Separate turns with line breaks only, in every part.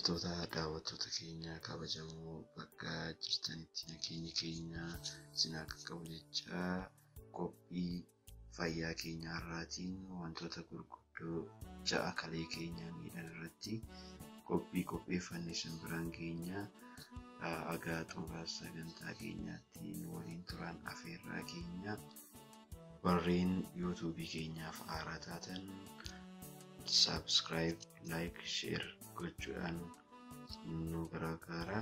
Hordoftoota daawwattoota keenya kabajamoo bakka jirtanitti nageenyi keenya isin haa qaqqabu jechaa qophii fayyaa keenya har'aatiin wantoota gurguddoo 6 kalee keenya miidhan irratti qophii qopheeffanne isin biraan keenya haga xumura sagantaa keenyaatti nu waliin turan afeerraa keenya warreen yuutuubii keenyaaf haaraa taatan subscribe, like, share gochuudhaan nu gargaara.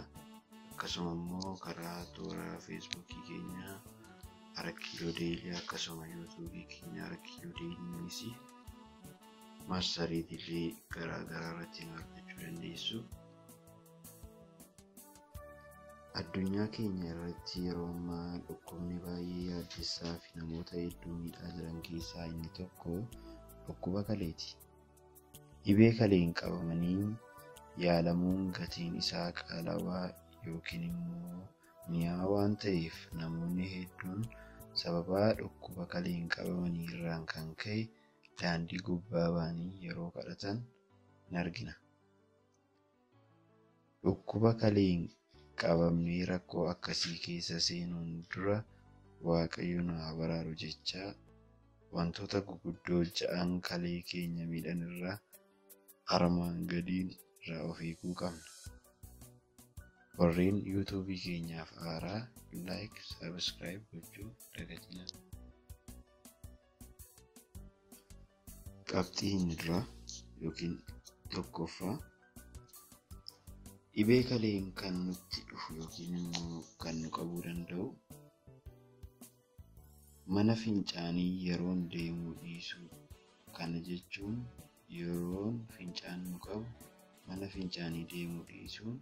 Akkasuma immoo karaa toora feesbuukii keenya Arat Kiiloo Deelii akkasuma yuutuubii keenya Arat Kiiloo Deeliinis marsariitii garaa garaa irratti nu argachuu dandeessu. Addunyaa keenya irratti yeroo ammaa dhukkubni baay'ee yaaddessaa fi namoota hedduu miidhaa jiran keessaa inni tokko dhukkuba kaleeti. Dhibee kaleen qabamanii yaalamuun gatiin isaa qaala'aa yookiin immoo mi'aa waan ta'eef namoonni hedduun sababa dhukkuba kaleen qabamanii irraan kan ka'e daandii gubbaa ba'anii yeroo kadhatan in argina. Dhukkuba kaleen qabamnee rakkoo akkasii keessa seenuun dura Waaqayyo nu haa baraaru jechaa wantoota guguddoo 6 kalee keenya miidhan irraa armaan gadiin irraa of eeguu qabna. Warreen yuutuubii keenyaaf haaraa like, subscribe gochuu dagatinaa. Qabxii inni duraa yookiin tokkoffaa dhibee kaleen kan nutti dhufu yookiin immoo kan nu qabuu danda'u mana fincaanii yeroon deemuu dhiisuu. Kana jechuun yeroon fincaan nu qabu mana fincaanii deemuu dhiisuun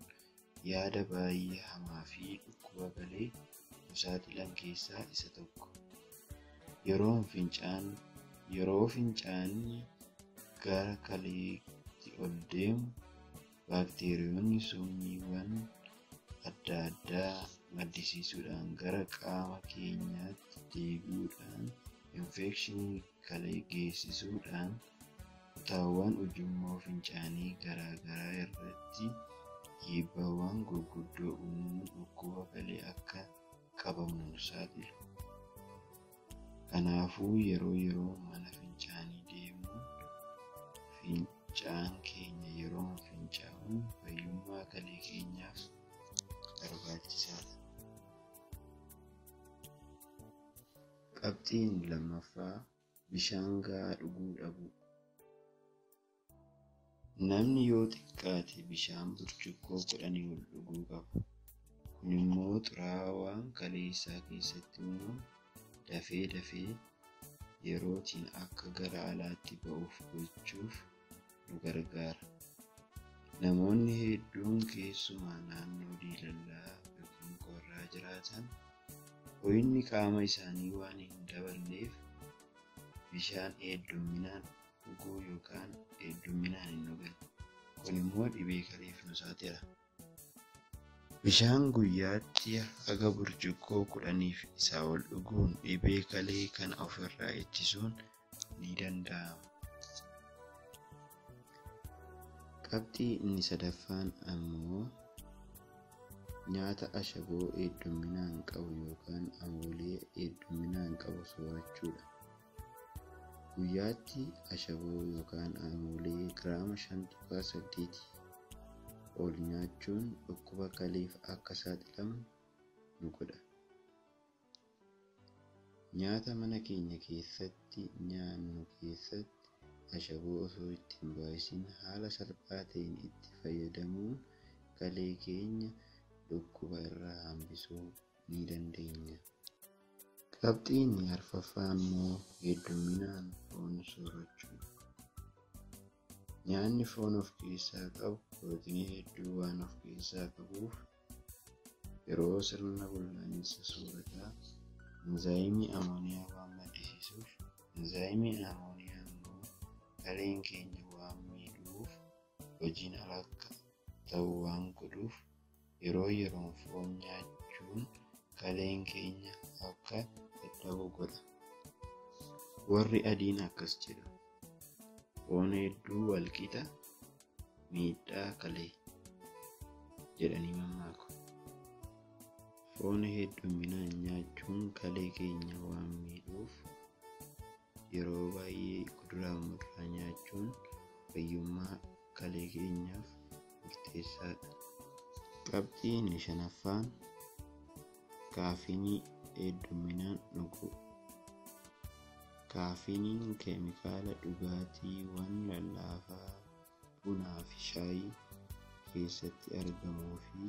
yaada baay'ee hamaa fi dhukkuba kalee nu saaxilan keessaa isa tokko. Yeroo fincaanni gara kaleetti ol deemu baakteeriyoonni summiiwwan adda addaa maddisiisuudhaan gara qaama keenyaatti deebi'uudhaan infekshinii kalee geessisuudhaan kutaawwan ujummoo fincaanii garaa garaa irratti dhiibbaawwan gurguddoo uumuun dhukkuba kalee akka qabamnu nu saaxilu. Kanaafuu yeroo yeroo mana fincaanii deemuun fincaan keenya yeroo fincaa'uun fayyummaa kalee keenyaaf barbaachisaadha. Qabxiin lammaffaa bishaan gahaa dhuguu dhabuu. Namni yoo xiqqaate bishaan burcuqqoo 10 ol dhuguu qaba. Kun immoo xuraawaan kalee isaa keessatti uumamu dafee dafee yerootiin akka gara alaatti ba'uuf gochuuf nu gargaara. Namoonni hedduun keessumaa naannoo diilallaa yookiin qorraa jiraatan ho'inni qaama isaanii waan hin daballeef bishaan hedduminaan dhuguu yookaan hedduminaan hin dhugan. Kun immoo dhibee kaleef nu saaxila. Bishaan guyyaatti haga burcuqqoo 10 fi isaa ol dhuguun dhibee kalee kana ofirraa ittisuun ni danda'ama. Qabxii inni sadaffaan ammoo nyaata ashaboo hedduminaan qabu yookaan amoolee hedduminaan qabu soorachuudha. Guyyaatti ashaboo yookaan amoolee giraama 5.8 ol nyaachuun dhukkuba kaleef akka saaxilamnu nu godha. Nyaata mana keenya keessatti nyaannu keessatti ashaboo osoo itti hin baay'isin haala salphaa ta'een itti fayyadamuun kalee keenya dhukkuba irraa hambisuu ni dandeenya. Qabxiin inni arfaffaa immoo hedduminaan foon soorachuudha. Nyaanni foon of keessaa qabu pirootinii hedduu waan of keessaa qabuuf yeroo sirna bulbulainsa soorataa enzaayimii amooniyaa waan maddisiisuuf enzaayimiin amooniyaa immoo kaleen keenya waan miidhuuf hojiin ala akka ta'u waan godhuuf yeroo yeroon foon nyaachuun kaleen keenya akka dadhabu godha. Warri adiin akkas jedhu. Foon hedduu walqixa miidhaa kalee. jedhanii mammaaku. Foon hedduminaan nyaachuun kalee keenya waan miidhuuf yeroo baay'ee kuduraa fi muduraa nyaachuun fayyummaa kalee keenyaaf murteessaadha. Qabxiin shanaffaan kaafiinii hedduminaan dhuguu. Kaafiiniin keemikaala dhugaatiiwwan lallaafaa bunaa fi shaayii keessatti argamuu fi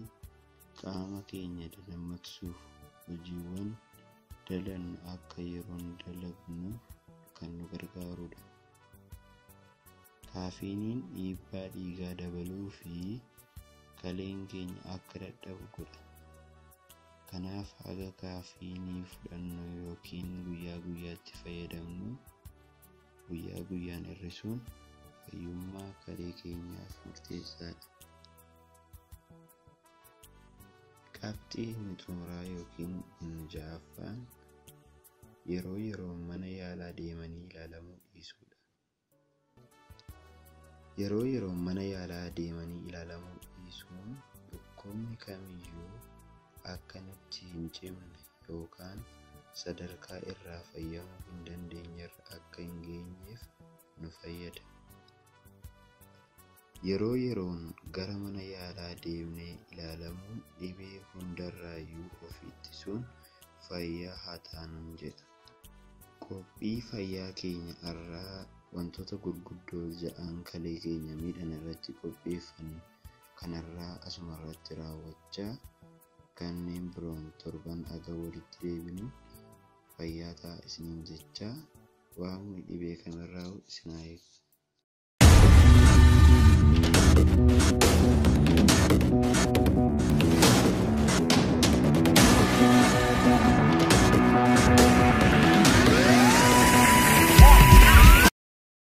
qaama keenya dadammaqsuuf hojiiwwan dalagnu akka yeroon dalagnuuf kan nu gargaarudha. Kaafiiniin dhiibbaa dhiigaa dabaluu fi kaleen keenya akka dadhabu godha. Kanaaf haga kaafiinii fudhannu yookiin guyyaa guyyaatti fayyadamnu guyyaa guyyaan hir'isuun fayyummaa kalee keenyaaf murteessaadha. Qabxiin xumuraa yookiin inni ja'affaan yeroo yeroon mana yaalaa deemanii ilaalamuu dhiisuudha. Yeroo yeroon mana yaalaa deemanii ilaalamuu dhiisuun dhukkubni kamiyyuu akka nutti hin cimne yookaan sadarkaa irraa fayyamuu hin dandeenyerra akka hin geenyeef nu fayyada. Yeroo yeroon gara mana yaalaa deemnee ilaalamuun dhibee hundarraayyuu of ittisuun fayyaa haa taanun jedha. Qophii fayyaa keenya irraa wantoota gurguddoo ja'an kalee keenya miidhan irratti qopheeffanne kanarraa asuma irratti raawwachaa kanneen biroon torban aga walitti deebinu fayyaa ta'a isiniin jechaa Waaqni dhibee kamirraa isin haa eegu.